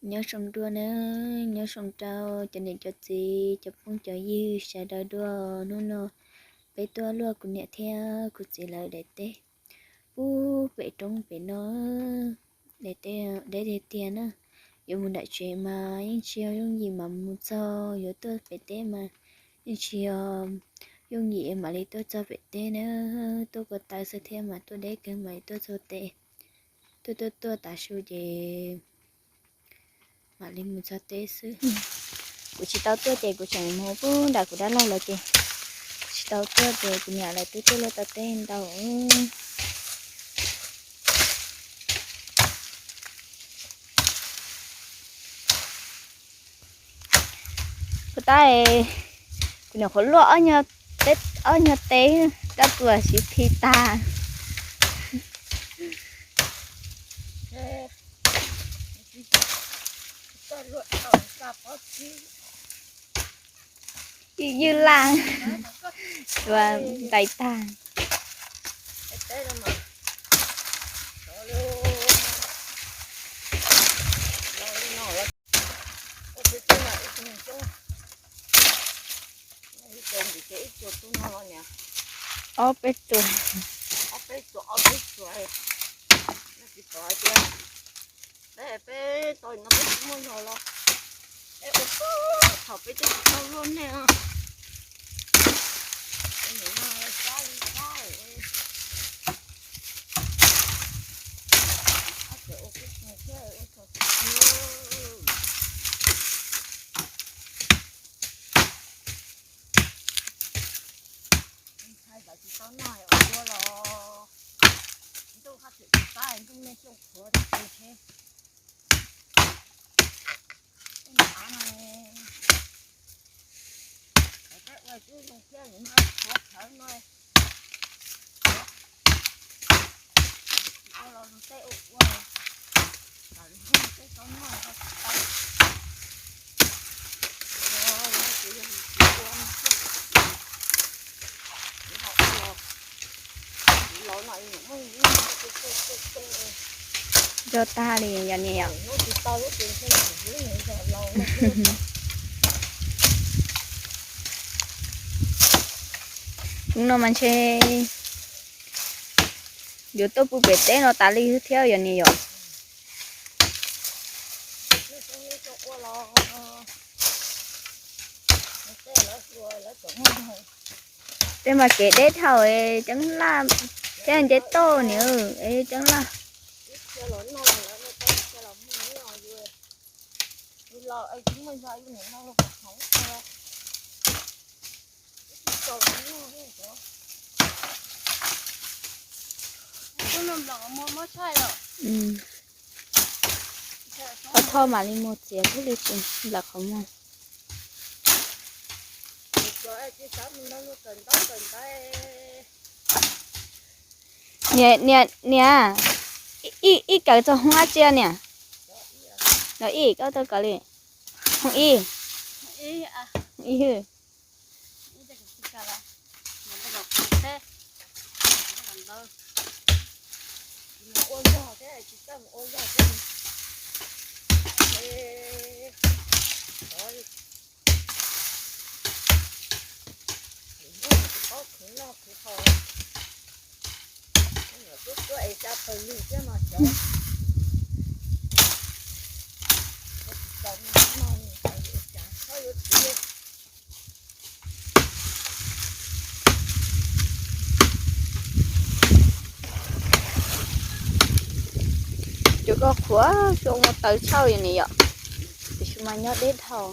Nyob zoo dua na, nyob zoo rau cov niam cov txiv, cov phooj cov ywg sawv daws dua. Hnub no peb tuaj luaj kuv niam thiab kuv txiv lawv daim teb pub pem roob pem no. Daim teb deb tiag tiag na, yuav mus nram tsev mas yeej tsis yog yooj yim mas mus txog, yuav tuaj pem teb mas yeej tsis yog yooj yim mam li tuaj txog pem teb na. Tuaj ko taw xwb thiab mas tuaj deb kawg mam li tuaj txog teb. Tuaj tuaj tuaj tav su ces mam li mus txog teb xwb. Kuv tsis tau tuaj ces kuv tseem mus pub nram kuv dab laug lawm ces tsis tau tuaj ces kuv niam lawv twb tuaj luaj tau teb ntau. Puas tab, kuv nyuam qhuav luaj ob nyuag teb, kab tuas siv phi tag. Ywj laj, tua ntais tag. Ob peb tug. Peb tsis tau hais tias peb, peb tau no peb tsis muaj zog los peb ua thaum peb twb tsis tau luaj nej os. Nim no sab li sab. Ab tseem ua kuj tseem thiab ua thaum tsis tau. Ntshai tsam tsis tau noj ua dua los ntuj haj tseem tsis tab ntuj nej xyooj qhuav tsis tau ntshe. Tej no av no, tej ua twb zoo thiab, nim no qhuav thawv no. Ua los tej ua ua, tej tau noj tsis tau. Ua, ua, ua, ua. Nco tag li yog niam yom. Hnub no mas ntshe yuav tuaj pw pem teb no tas li thiab yog niam yom. Tej mas kev deb dhau, ceeb laj thiab nce toj niam, ceeb laj. Thauj thauj mam li mus txiav thiaj li tsis nplawm qhov muag. Niam, niam, ib kawm txog hoob dab tsi niam? Los ib kawm tau kawm li. Hoob ib. Hoob ib hwj. Cov ko qhuav xyov ua taws tshauj li ne yom, tiam sis mas nyob deb dhau.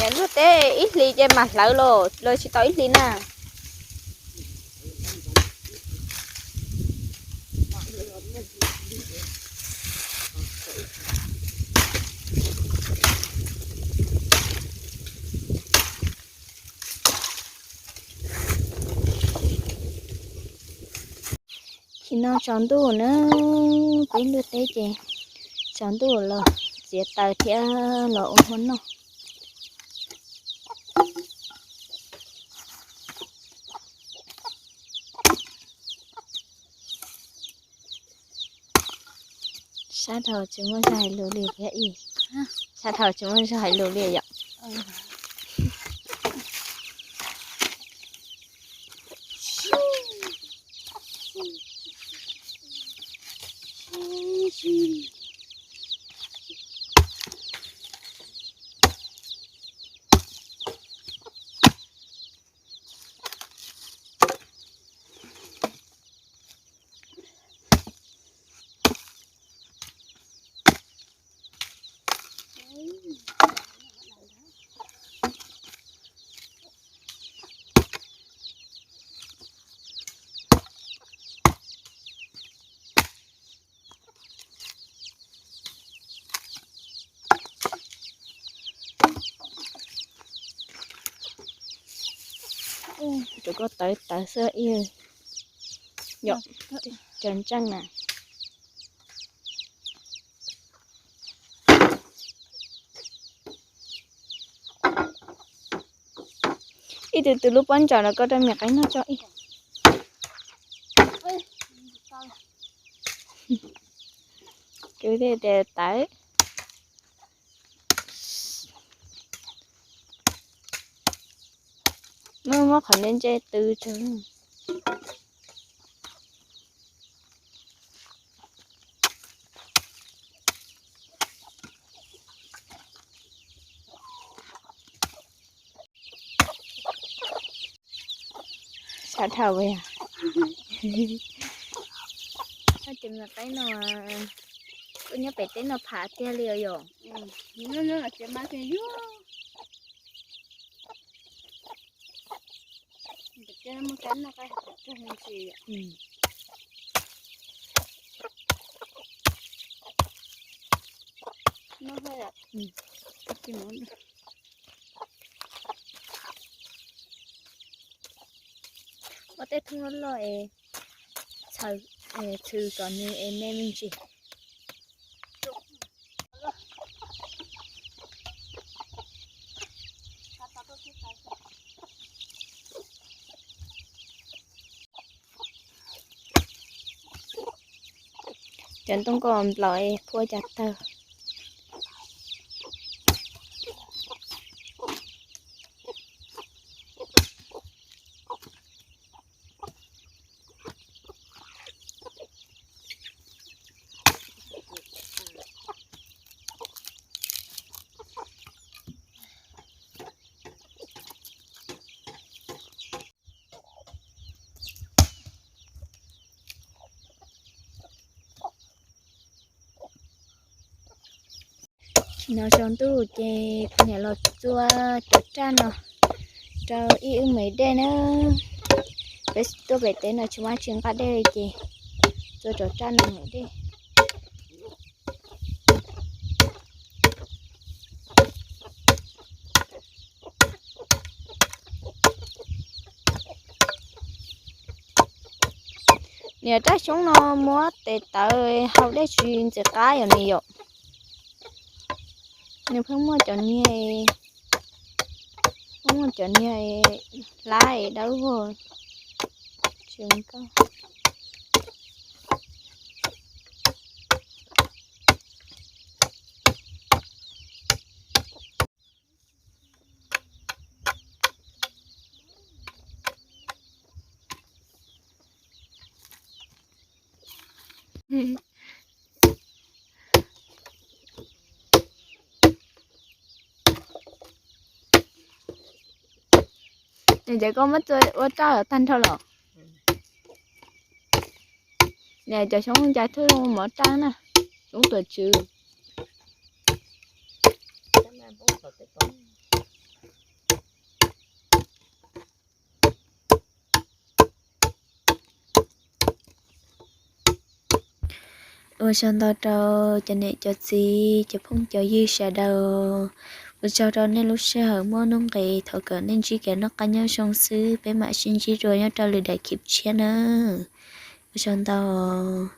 Niam, luaj teb ib hlis ces mam hlawv los, los tsis tau ib hlis na? Nim no tsaus ntuj na, peb ntuj teb ces tsaus ntuj los txiav taws thiab los ua hmo noj. Sab dhau tsis muaj zog hais lus li thiab ib. Sab dhau tsis muaj zog hais lus li yom. Rau koj tawv tawv xwb ib yom. Cov ntseej na. Ib tug tws lub pob ntsaum rau koj rau me qaib noj tso ib. Kwv tij tias tawv. Muab muab qhov ntse ntse tws tso. Sab dhau yog. Ces me qaib no kuj nyob pem teb no phav tiag li os yom. Muab tej thoob loj loj es txhwm kom nws es me me ntsis. Cov ntoo ko nplaum es qhuav cas tawg. No tsaus ntuj ces kuv niam los txua cov raj no rau ib wb me dej na. Peb tuaj pem teb no tsis muaj tsis nqa dej li ces txua cov raj no me dej. Niam raj xyoob no muab tes tawv hau dej tsis ntxim qab yom niam yom. Nws pheej muaj cov niag, pheej muaj cov niag hlab es dawb vog tsis nkauj. Ces koj muab txua ua raj tag nrho los? Niam cov xyoob cas twb mov raj na, xyoob tuam tswv. Ua tsaug ntau rau cov niam cov txiv cov phooj cov ywg sawv daws. Ua tsaug rau nej lub sij hawm muaj nuj nqis, thov kom nej ntsib kev noj qab nyob zoo xwb, peb mam sib ntsib dua nyob rau lwm daim clip tshiab nawb. Ua tsaug ntau.